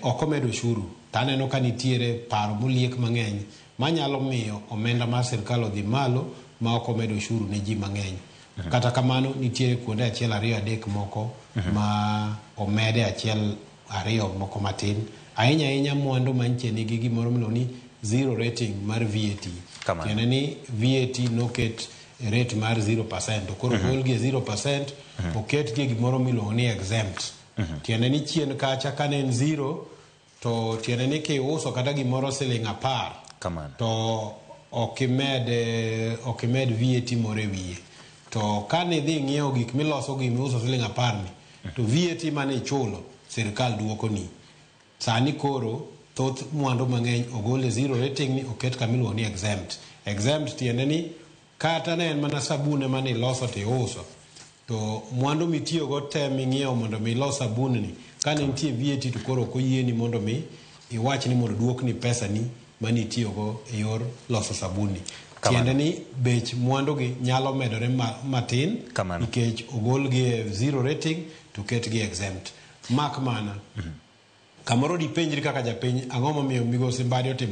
Ok omed oshuru to aneno ka nitiere paro moliek mang'eny manyalo miyo omenda mar sirkal odhi malo ma ok omed oshuru ne ji mang'eny. Kata kamano nitiere kuonde achiel ariyo adek moko ma omede achiel ariyo moko matin. Ahinya ahinya mwandu mantie nigi gimoro miluongo ni zero rating mar VAT. Kamano. Tiende ni VAT noket e rate mar 0% to koro ogolgi e 0% oketgi e gimoro miluongo ni exempt. Tiende ni chien kacha kane en zero to tiende ni kiuso kata gimoro siling 10 Kamano. to ok imed VAT moro e wiye. To kane idhi ng'iewo gik miloso gi miuso siling 10 ni to VAT mane ichulo sirkal duokoni. Sani koro thoth mwandu mang'eny ogol e zero rating ni oket kama iluongo ni exempt. Exempt tiende ni kata ne en mana sabun ema niloso tiuso to mwandu mitiyogo te ming'iewo mondo mi ilos sabun ni kane nitie VAT to koro ok oyieni mondo mi iwach ni mondo duokni pesani mane itiyogo e yor loso sabun ni. Kamano. Tiende ni bech mwandu gi nyalo medore matin Kamano. nikech ogolgi e zero rating to ketgi exempt. Mak mana kamoro dipenjri kaka japiny ang'o momiyo migosi Mbadi otimo